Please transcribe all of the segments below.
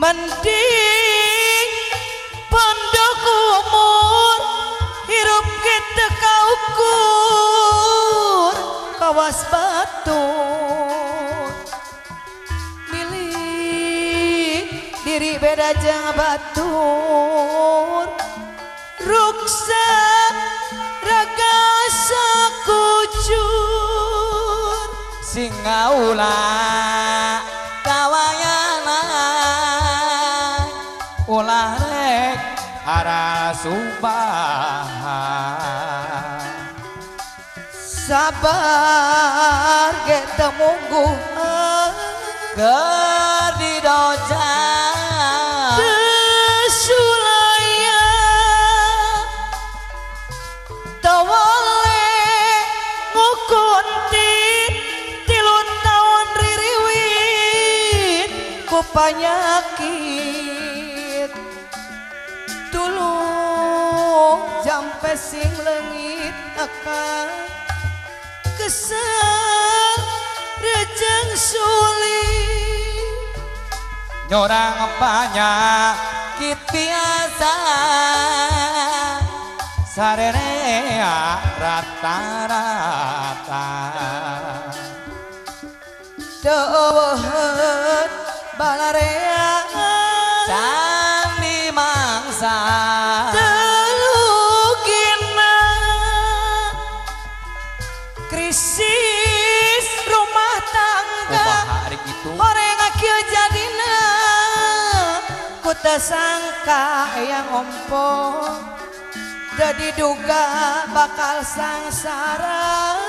Mending pondok umur hirup kita kaukur kawas batur milik diri beda jeung batur ruksak raga sakucur singaula kawayana ulah rek arasubah sabar ge teu mungguh keur didoja sulaya tawale ngukuntit 3 tahun ririwit ku panyakit tulung jampe sing leungit akal kesel rejeng suli nyorang panyakit biasa sarerea rata-rata teu balarea candi mangsa telugina krisis rumah tangga horeng kieu jadina ku teu sangka yang ompong teu diduga bakal sangsara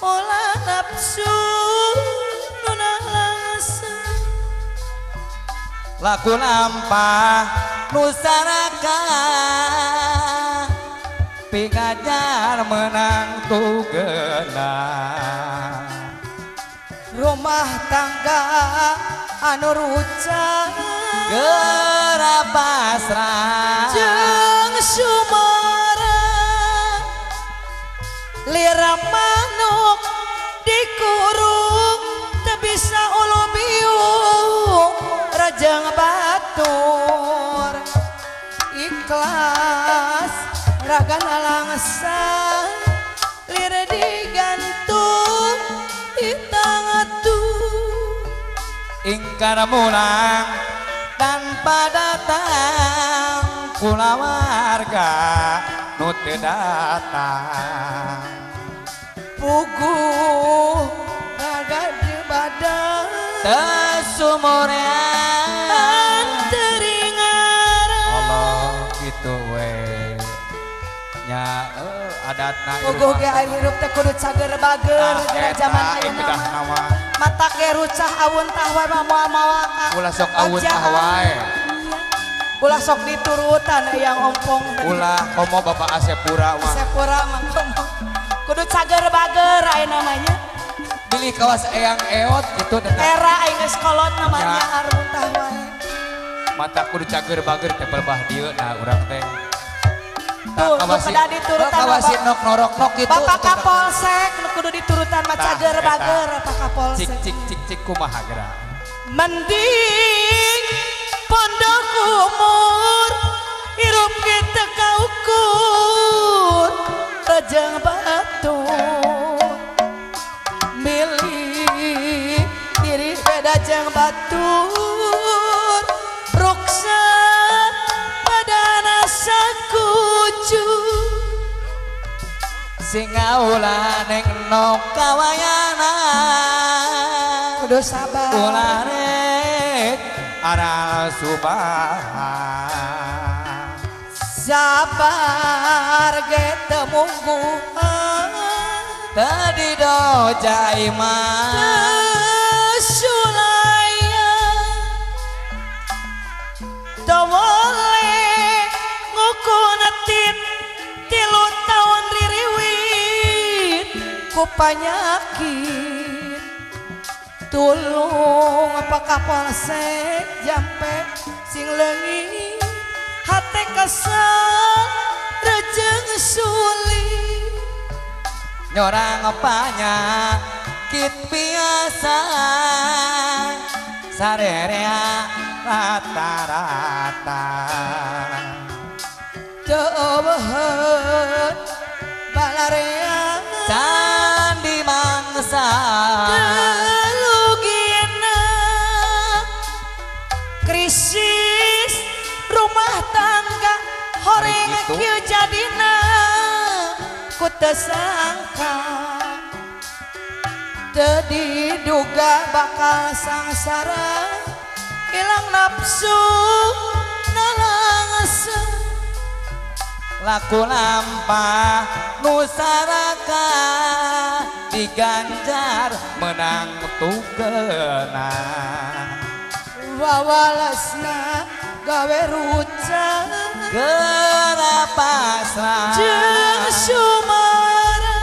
olah nafsu nu nalangsa laku lampah nusaraka pikajar menang tugena rumah tangga anu rucah geura pasrah jeung sumara lira manuk dikurung teu bisa ulu biung rajeng batur ikhlas ragana langsa lir digantung di tangatu ingkar mulang tanpa datang kulawarga nu teu datang puguh raga di badan teu sumurean teringaran Allah kitu we nya adatna puguh ge air hirup teh kudu cager bager dina jaman ayeuna mah mata ge rucah awun tah wae mah moal mawa ulah sok awun tah wae ulah sok diturutan yang ompong ulah komo Bapak Asepura mah Asepura mah komo kudu cager bager ayeuna namanya bilih kawas eyang eot gitu era aing geus kolot namanya arun tah wae mata kudu cager bager teh pelbah dieu nah urang teh tuh kudu diturutan kawasin nok norok nok gitu Bapak Kapolsek nu kudu diturutan mah cager bager Pak Kapolsek cik cik cik cik kumaha geura mending pondok umur hirup kita kaukur rejeng batur milik diri beda jeung batur ruksa badana sakucu singaula neng nok kawayana kudu sabar ulah rek arasubah sabar ge teu mungguhan tadi doja imah sulaya tawale ngukunatit 3 tahun ririwit ku panyakit tulung apa Kapolsek jampe sing leungit hate kesel rejeng suli nyorang panyakit biasa sarerea rata-rata. Teu euweuheun balarea candi mangsa telugina krisis rumah tangga horeng kieu jadina ku teu sangka teu diduga bakal sangsara ilang nafsu nalangsa laku lampah nusaraka diganjar menang tugena wawalasna gawe ruca geura pasrah jeung sumara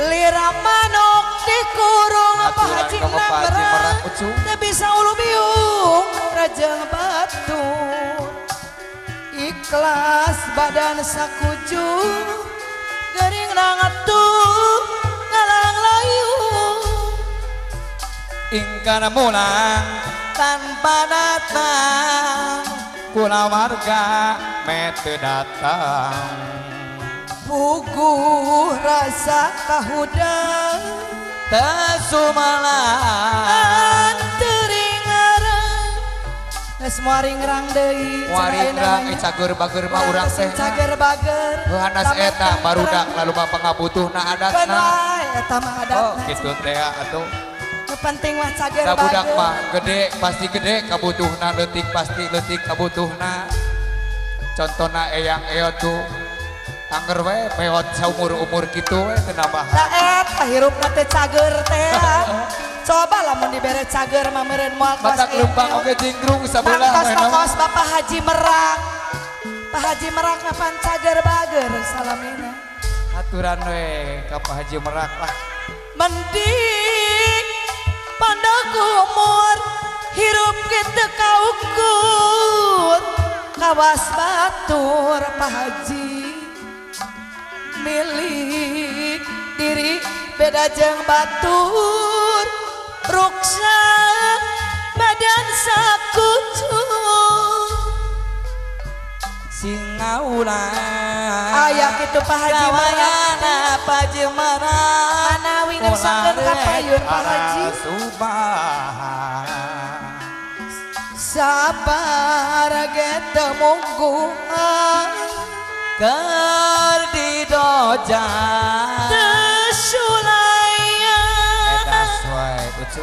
lira manuk dikurung Pak Haji Merak teu bisa ulu biung rajeng batur ikhlas badan sakujur gering nangatuh ngalang layu ingkar mulang tanpa datang kulawarga mete datang puguh rasa kahudang tesumalang teringarang geus moal ringrang deui moal ringrang cager bager mah urang teh cager bager hanas eta barudak lalu mah pangabutuhna adatna eta mah adatna oh kitu teh atuh nu penting mah cager bager budak mah gede pasti gede kabutuhna leutik pasti leutik kabutuhna contona eyang eot tuh angger we peot saumur-umur kitu we teu nambah da eta hirupna teh cager teh. Coba lamun dibere cager mah meureun moal kos matak leumpang oge jinggrung sabelah we kos Bapak Haji Merak. Pak Haji Merak mah pan cager bager salamina aturan we ka Pak Haji Merak lah mending pondok umur hirup kitu kaukur kawas batur Pak Haji milik diri beda jeung batur ruksa badan sakucur singaulang aya kitu Pak Haji Merak Pak Haji Merak manawi ngersakeun ka payun Pak Haji sabar ge teu mungguhan keur didojang teu sulaya edas wae ucu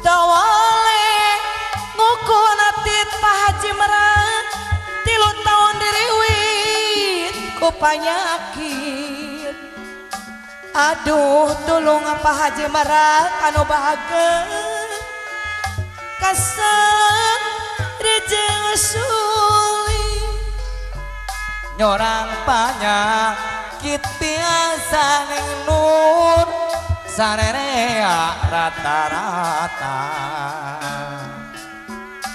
tawale ngukuna tit Pak Haji Merak 3 tahun diriwit ku panyakit aduh tulung Pak Haji Merak anu bahagia kasar rejeng suli nyorang panyakit biasa ning nur sarerea rata-rata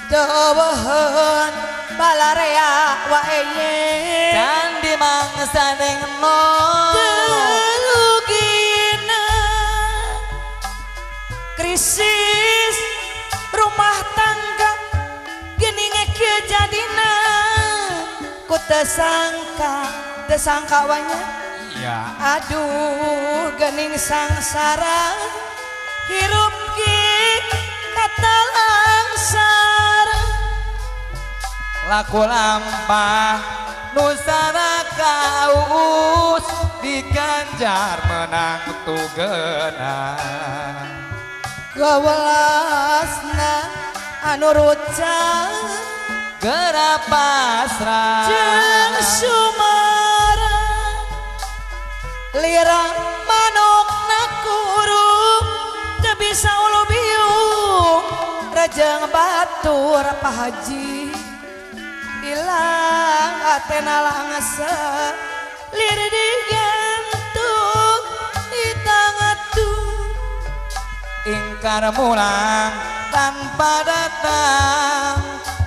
teuweun balarea wae ye candi mangsa ning nur telugina krisis rumah tangga geuning kieu jadina ku teu sangka wanya iya aduh geuning sangsara hirup ki kata langsara laku lampah nusara kaus diganjar menang tugena kawelasna anu ruca geura pasrah jeung sumara lira manukna kurung teu bisa ulu biung rejeng batur Pak Haji ilang atena langsa lir digantung di tangatu ingkar mulang tanpa datang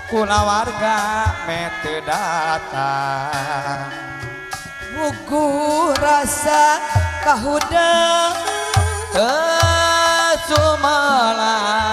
kulawarga mete datang wuguh rasa kahudang sumelang.